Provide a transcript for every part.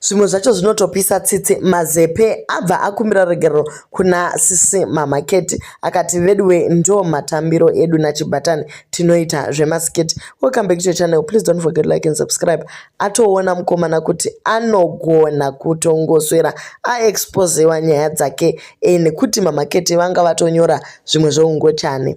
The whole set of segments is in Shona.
Zvimwe zvacho zvinotopisa tsitsi. Mazepe abva akumbira ruregerero kuna sisi Mama Keti akati veduwe ndo matambiro edu naChibhatani tinoita zvemaskit. Welcome back to your channel. Please don't forget to like and subscribe. Atoona mukomana kuti anogona kutongoswera aexposewa nyaya dzake nekuti Mama Keti vanga vatonyora zvimwe zveungochani.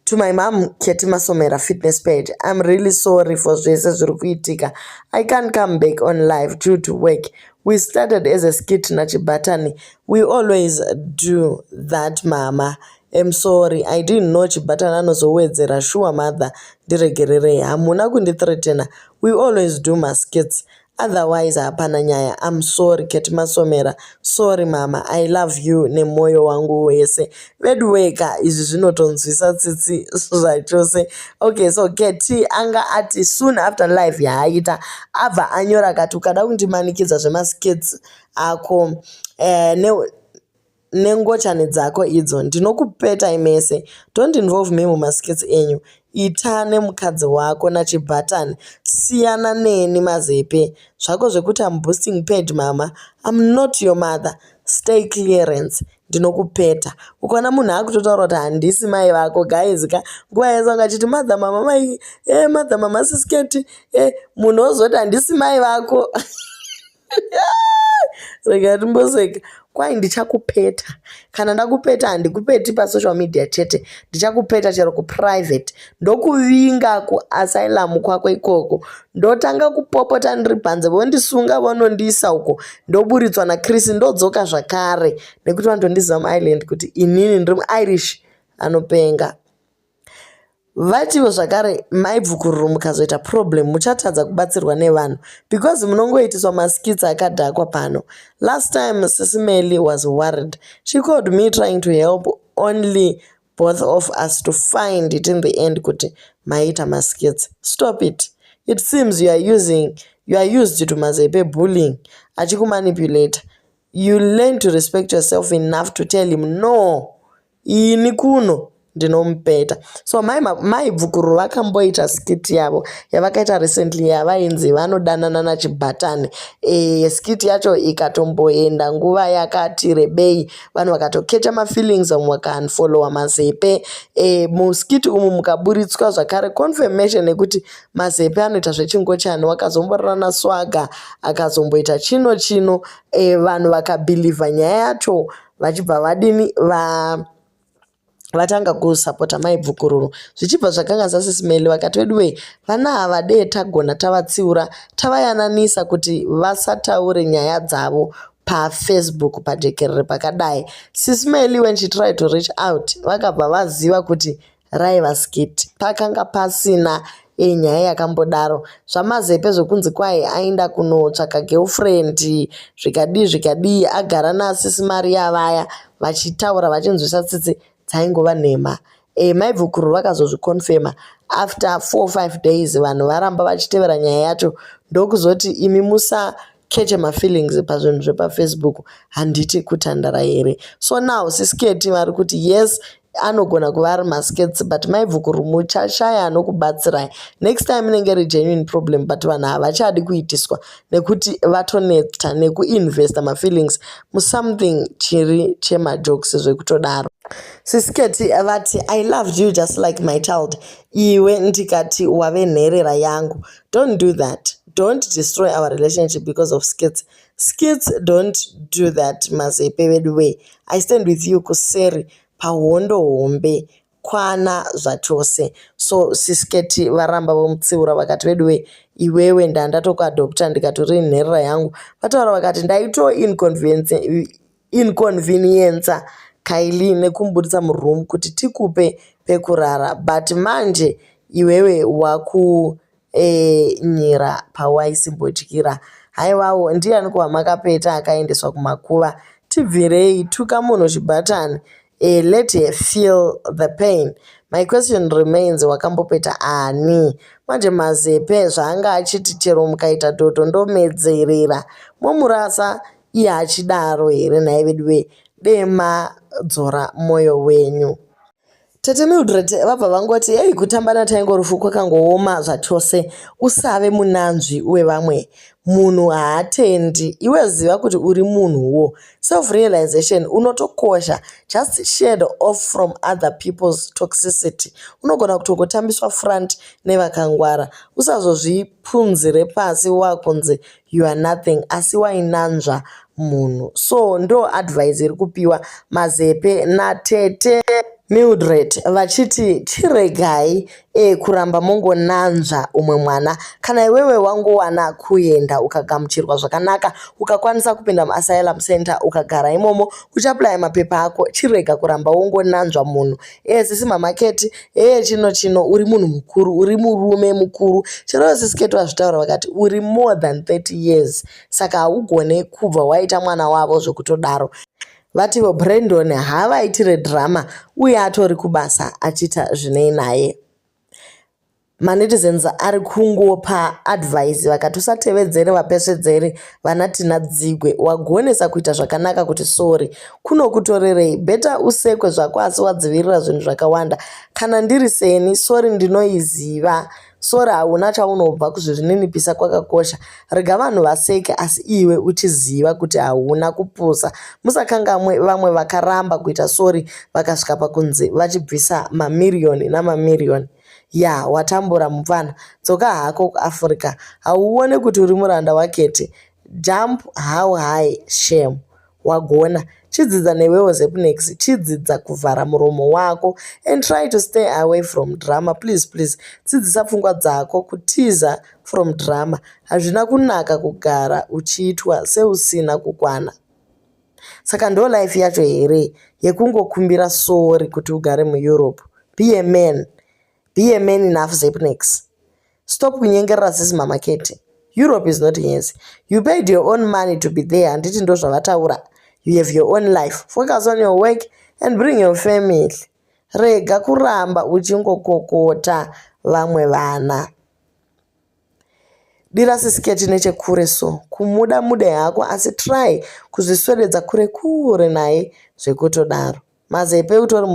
To my mom, Keti Masomera fitness page, I'm really sorry for zvese zviri kuitika. I can't come back on live due to work. We started as a skit naChibatani. We always do that, mama. I'm sorry. I didn't know Chibatani anozowedzera sure mother. Ndiregererei. Hamuna kundithreatena. We always do maskits. Otherwise hapana nyaya. I'm sorry Keti Masomera. Sorry mama. I love you nemwoyo wangu wese. Veduweka izvi zvinotonzwisa tsitsi zvachose. Okay, so Keti anga ati soon after live yaaita abva anyora akati ukada kundimanikidza zvemaskits ako nengochani dzako idzo ndinokupetai mese. Don't involve me mumaskits enyu. Ita nemukadzi wako naChibhatani. Siyana neni Mazepe. Zvako zvekuti I'm boosting page mama. I'm not your mother. Stay clearance. Ndinokupeta. Ukaona munhu akutotaura kuti handisi mai vako guys ka nguva yese anga achiti mother mama mai mother mama sisketi munhu ozoti handisi mai vako. Rega timboseka. Kwai ndichakupeta. Kana ndakupeta handikupeti pasocial media chete. Ndichakupeta chero kuprivate. Ndokuvinga kuasylum kwako ikoko. Ndotanga kupopota ndiri panze vondisunga vonondiisa uko. Ndoburitswa naChris ndodzoka zvakare nekuti vanotondiziva muIreland kuti inini ndiri muIrish anopenga. Vatiwo zvakare maibvukururu mukazoita problem muchatadza kubatsirwa nevanhu because munongoitiswa maskits akadhakwa pano. Last time Sisi Melly was worried. She called me trying to help only both of us to find it in the end kuti maita maskits. Stop it. It seems you are used to Mazepe bullying achikumanipulate. You learn to respect yourself enough to tell him no. Ini kuno ndinomupeta. So mai Bvukururu vakamboita skit yavo yavakaita recently yavainzi vanodanana naChibhatani. Skit yacho ikatomboenda nguva yakati rebei. Vanhu vakatokecha mafeelings vamwe vakaunfollowa Mazepe. Muskit umu mukaburitswa zvakare confirmation yekuti Mazepe anoita zvechingochani wakazomborara naSwaga akazomboita chino chino. Vanhu vakabhilivha nyaya yacho vachibva vadini vatanga kusapota mai Bvukururu zvichibva zvakanganisa Sisi Melly vakati veduwe vana ava dee tagona tavatsiura tavayananisa kuti vasataure nyaya dzavo pafacebook pajekerere pakadai. Sisi Melly when she tried to reach out vakabva vaziva kuti raiva skit pakanga pasina nyaya yakambodaro. ZvaMazepe zvekunzi kwai aenda kunotsvaka girlfriend zvikadii zvikadii agara nasisi Maria vaya vachitaura vachinzwisa tsitsi dzaingova nhema. Mai Bvukururu vakazozvikonfema after 4 5 days vanhu varamba vachitevera nyaya yacho ndokuzoti imi musakeche mafeelings pazvinhu zvepafacebook handiti kutandara here. So now Sisiketi vari kuti yes anogona kuva ari maskits but mai Bvukururu muchashaya anokubatsirai. Next time inenge iri genuine problem but vanhu havachadi kuitiswa nekuti vatoneta nekuinvesta mafeelings musomething chiri chemajokes zvekutodaro. Sisiketi vati I loved you just like my child. Iwe ndikati wave nherera yangu. Don't do that. Don't destroy our relationship because of skits. Skits don't do that Mazepe veduwe. I stand with you kuseri pahondo hombe kwana zvachose. So Sisiketi varamba vomutsiura vakati veduwe iwewe ndandatokuadopta ndikatori nherera yangu. Vataura vakati ndaito inconvenienca Kylie nekumuburitsa muroom kuti tikupe pekurara but manje iwewe wakunyira pawaisimbodyira. Haiwawo ndiani kuvamakapeta akaendeswa kumakuva. Tibvirei tuka munhu chibhatani. Let her feel the pain. My question remains wakambopeta ani? Manje Mazepe zvaanga achiti chero mukaita dhodho ndomedzerera. Momurasa iye achidaro here nhai veduwe dema dzora mwoyo wenyu. Tete Mildred vabva vangoti hei kutamba nataingorufu kwakangooma zvachose usave munanzvi wevamwe. Munhu haatendi. Iwe ziva kuti uri munhuwo. Self realization unotokosha. Just shed off from other people's toxicity. Unogona kutongotambiswa front nevakangwara. Usazozvipunzire pasi wakunzi you are nothing asi wainanzva munhu. So ndo advice iri kupiwa Mazepe natete Mildred vachiti chiregai kuramba mongonanzva umwe mwana. Kana iwewe wangowana kuenda ukagamuchirwa zvakanaka, ukakwanisa kupinda muasylum center ukagara imomo uchiapplya mapepa ako, chirega kuramba wongonanzva munhu. Sisi Mama Keti, chino chino uri munhu mukuru, uri murume mukuru. Chero sisi Keti vazvitaura vakati uri more than 30 years, saka haugone kubva waita mwana wavo zvekutodaro. Vativo Brandon haavaitire drama uye atori kubasa achiita zvinei naye. Manetizens ari kungopa advice vakati usatevedzere vapesvedzeri vana Tina Dzigwe. Wagonesa kuita zvakanaka kuti sorry kunokutorerei. Better usekwe zvako asi wadzivirira zvinhu zvakawanda. Kana ndiri seni sorry ndinoiziva. Sorry hauna chaunobva kuzvininipisa kwakakosha. Rega vanhu vaseke asi iwe uchiziva kuti hauna kupusa. Musakangamwe vamwe vakaramba kuita sorry vakasvika pakunzi vachibvisa mamiriyoni namamiriyoni. Ya watambura mupfana. Dzoka hako kuAfrica. Hauone kuti uri muranda waKeti. Jump how high shame. Wagona. Chidzidza newewo Zepnex. Chidzidza kuvhara muromo wako and try to stay away from drama. Please please. Dzidzisa pfungwa dzako kutiza from drama. Hazvina kunaka kugara uchiitwa seusina kukwana. Saka ndo life yacho here yekungokumbira sorry kuti ugare muEurope? Be a man. Be a man enough Zepnex. Stop kunyengerera sisi Mama Keti. Europe is not his. You paid your own money to be there. Handiti ndo zvavataura. You have your own life. Focus on your work and bring your family. Rega kuramba uchingokokota vamwe vana. Dira sisi Keti nechekure so. Kumuda mude hako asi try kuzviswededza kure kure naye zvekutodaro. Mazepe utori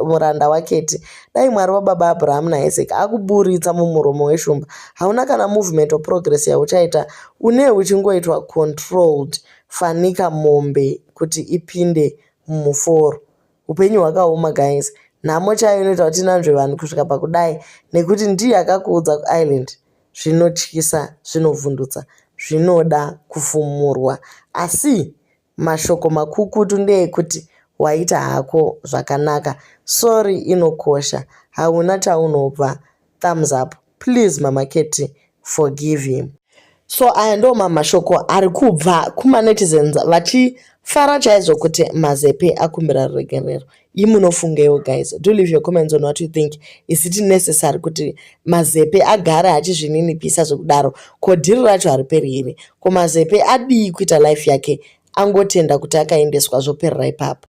muranda waKeti. Dai Mwari wababa Abraham naIsaac akuburitsa mumuromo weshumba. Hauna kana movement or progress yauchaita. Une uchingoitwa controlled fanika mombe kuti ipinde mumuforo. Upenyu hwakaoma guys. Nhamo chaiyo inoita kuti tinanzve vanhu kusvika pakudai nekuti ndiye akakuudza kuIreland. Zvinotyisa, zvinovhundutsa, zvinoda kufumurwa. Asi mashoko makukutu ndeekuti waita hako zvakanaka. Sorry inokosha. Hauna chaunobva. Thumbs up. Please Mama Keti, forgive him. So aya ndo mamashoko ari kubva kumanetizens vachifara chaizvo kuti Mazepe akumbira ruregerero. Imunofungewo guys. Do leave your comments on what you think. Is it necessary kuti Mazepe agare achizvininipisa zvekudaro? Ko dhiri racho hariperi here? Ko Mazepe adii kuita life yake angotenda kuti akaendeswa zvoperera ipapo?